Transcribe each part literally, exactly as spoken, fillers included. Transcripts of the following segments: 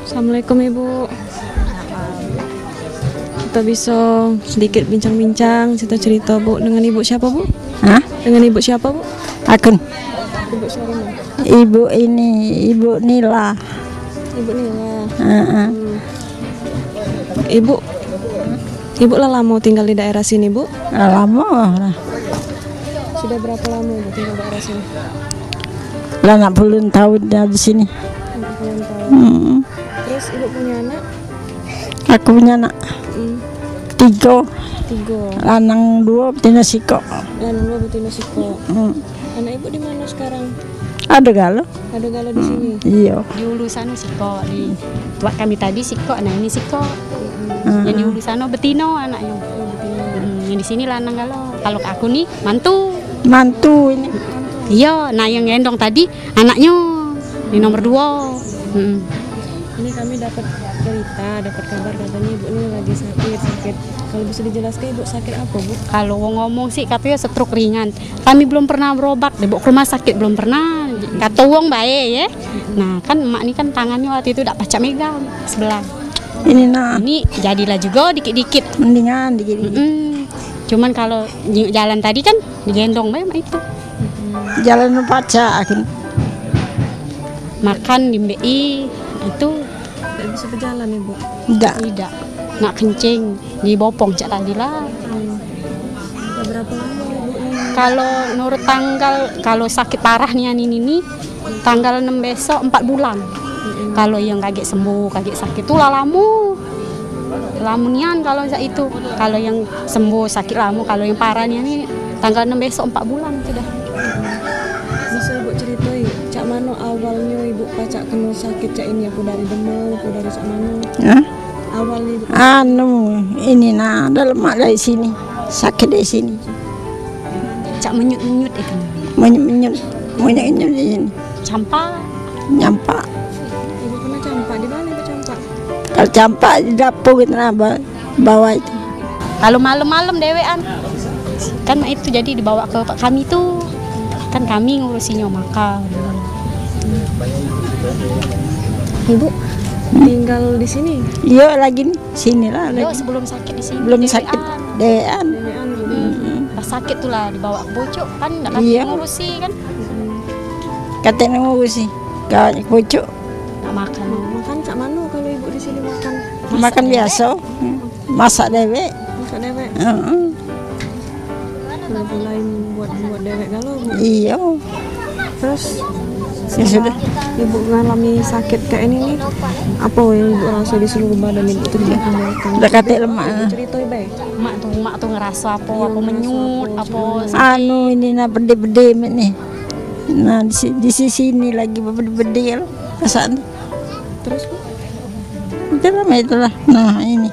Assalamualaikum, Ibu. Kita bisa sedikit bincang-bincang, cerita-cerita, Bu. Dengan Ibu siapa, Bu? Hah? Dengan Ibu siapa, Bu? Akun. Ibu siapa, Bu? Ibu ini, Ibu Nila. Ibu Nila. Heeh. Hmm. Ibu, Ibu lah lama tinggal di daerah sini, Bu? Lah lama lah. Sudah berapa lama Ibu tinggal di daerah sini? Lah, nak puluhan tahun dah di sini. Enam puluhan tahun. Hmm. Terus Ibu punya anak? Aku punya anak Hmm. tiga. Tiga. Lanang dua, betina sikok. Lanang dua, betina sikok. Hmm. Anak Ibu di mana sekarang? Ada galo. Ada galo di sini? Iya. Di ulu sana sikok, di tuak kami tadi sikok, nah ini sikok. Hmm. Yang di ulu sana betino anaknya. Oh, betino. Hmm, yang di sini lanang galo. Kalau aku ni mantu. Mantu ini. Iya, nah yang gendong tadi anaknya. Ini nomor dua. Hmm. Ini kami dapat berita, dapat kabar katanya Ibu ni lagi sakit, sakit. Kalau bisa dijelaskan Ibu sakit apa, Bu? Kalau wong ngomong sih katanya stroke ringan. Kami belum pernah berobat, dibawa ke rumah sakit belum pernah. Kata wong bae ya. Nah, kan emak ni kan tangannya waktu itu dak pacak megang sebelah. Ini nah. Ini jadilah juga dikit-dikit. Mendingan dikit-dikit. Mm-mm. Cuman kalau nyuk jalan tadi kan digendong bae mak itu. Jalan pacak aku. Makan dimbei itu. Tidak bisa berjalan, Ibu? Tidak. Tidak. Nak kencing, dibopong cak tadi lah. Hmm. Udah berapa lama Ibu ni? Kalau nurut tanggal, kalau sakit parah nian ini ni, tanggal enam besok empat bulan. Mm-mm. Kalau yang kagek sembuh, kagek sakit tu lah lama. Lama nian kalau cak itu. Kalau yang sembuh sakit lama, kalau yang parah nian ni tanggal enam besok empat bulan sudah. Bisa Ibu ceritai cak mano awalnyo Ibu pacak keno sakit cak ini, apa dari demam, apa dari cak mano? Hah? Awalnyo Ibu. Anu, ini nah, ada lemak dari sini, sakit dari sini. Cak menyut-menyut itu. Menyut-menyut, menyut-menyut di sini. Campak. Nyampak. Ibu pernah campak, di mana Ibu campak? Kalau campak di dapur gitu nah, ba-, bawah itu. Kalau malam-malam dewean. Kan itu jadi dibawa ke kami tu. Kan kami ngurusinyo makan. Ibu tinggal di sini? Iya, lagi ni. Sinilah Yo, lagi. Sebelum sakit di sini. Belum dewean. Sakit, dewean. Dewean. Mm-mm. Pas sakit tu lah dibawa ke pucuk kan, ndak lagi Iya. ngurusi kan. Kate nak ngurusi, gawat ke pucuk. Nak makan. Makan cak mano kalau Ibu di sini makan? Masak Makan dewek. Biasa. Masak dewek. Masak dewek. Heeh. Mulai buat, buat dewek galo, Bu. Iya. Terus, Ya sudah. Ibu ngalami sakit kayak ini nih, apa yang Ibu rasa di seluruh badan Ibu tuh di belakang? Dah katek lemak. Ibu cerita, Ibu. Mak tuh, mak tuh ngerasa apa, Iya, apa ngerasa menyut, apa. Apa sakit. Anu, ini nah, pedih-pedih mek nih. Nah, di, si- di sisi ini lagi pedih-pedih perasaan. Terus, Bu? Itulah, itulah. Nah, ini.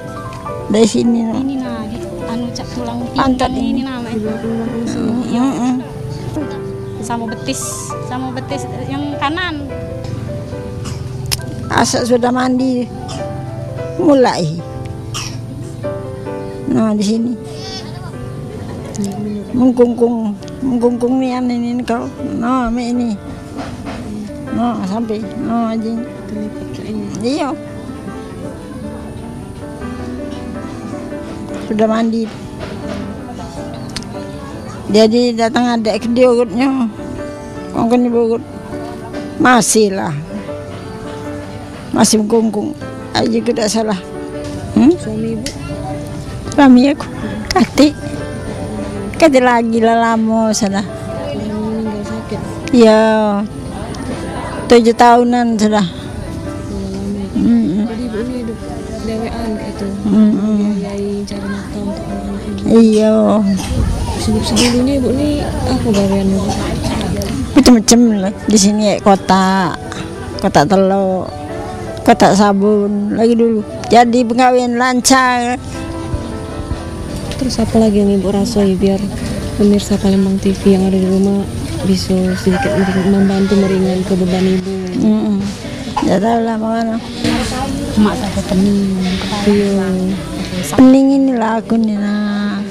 Dari sini, nah. Ini nah, di, anu, cak tulang Pantat pinggang ini. Ini nah, Mak. Heeh. Sama betis, sama betis yang kanan. Asak sudah mandi, mulai. Nah, di sini. Mengkungkung, mengkungkung ni, anu, ini kau. Nah, mek ini. Nah, sampai. Nah, anjing. Iya. Sudah mandi. Jadi datang adek ke dia urutnya. Kongkon ibu urut. Masih lah. Masih mengkungkung. Aja ke dak salah. Hmm? Suami ibu? Suami aku. Kati. Kati lagi lah lama sana. Meninggal sakit? Ya. Tujuh tahunan sudah. Sudah lama. Mm-mm. Jadi ibu ini hidup dewean kayak itu. Mm-mm. Membiayai cari nafkah untuk anak-anak ibu. Iya. Sebelum sebelumnya ibu ini apa gawean ibu? Macam-macam lah. Di sini ya kotak, kotak telur, kotak sabun lagi dulu. Jadi pengawin lancar. Terus apa lagi yang ibu rasoi biar pemirsa Palembang T V yang ada di rumah bisa sedikit mering- membantu meringankan beban ibu? Mm-mm. Dak tahu lah mano. Mak tak ada pening. Iya. Pening inilah aku ni nah.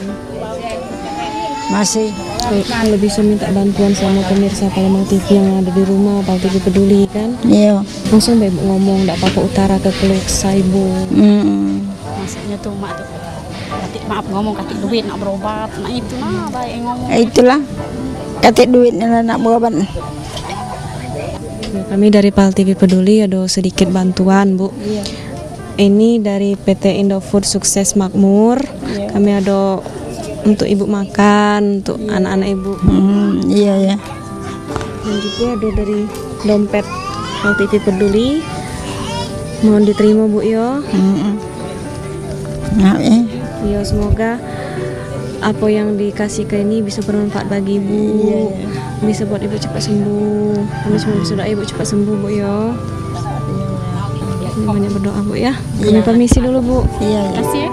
Masih. Kalau bisa minta bantuan sama pemirsa Palembang T V yang ada di rumah, Pal T V Peduli kan. Iya. Langsung bae Ibu ngomong, ndak apa-apa utara ke keluh kesah Ibu. Mm-mm. Maksudnya tuh, Mak, tuh, katik, maaf ngomong, katik duit nak berobat, nak itu nah, baik ngomong. Eh, itulah. Katik duitnya lah nak berobat. Ya, kami dari Pal T V Peduli ada sedikit bantuan, Bu. Iya. Ini dari P T Indofood Sukses Makmur. Iya. Kami ada untuk ibu makan, untuk anak-anak ibu. Hmm, iya, iya. Dan juga ada dari dompet Pal T V Peduli. Mohon diterima, Bu, yo. Mm-mm. Nah, eh. Yo, semoga apa yang dikasih ke ini bisa bermanfaat bagi ibu. Iya, iya. Bisa buat ibu cepat sembuh. Kami cuma bisa doa ibu cepat sembuh, Bu, yo. Banyak berdoa, Bu, ya. Kami permisi dulu, Bu. Iya, iya. Kasih, ya.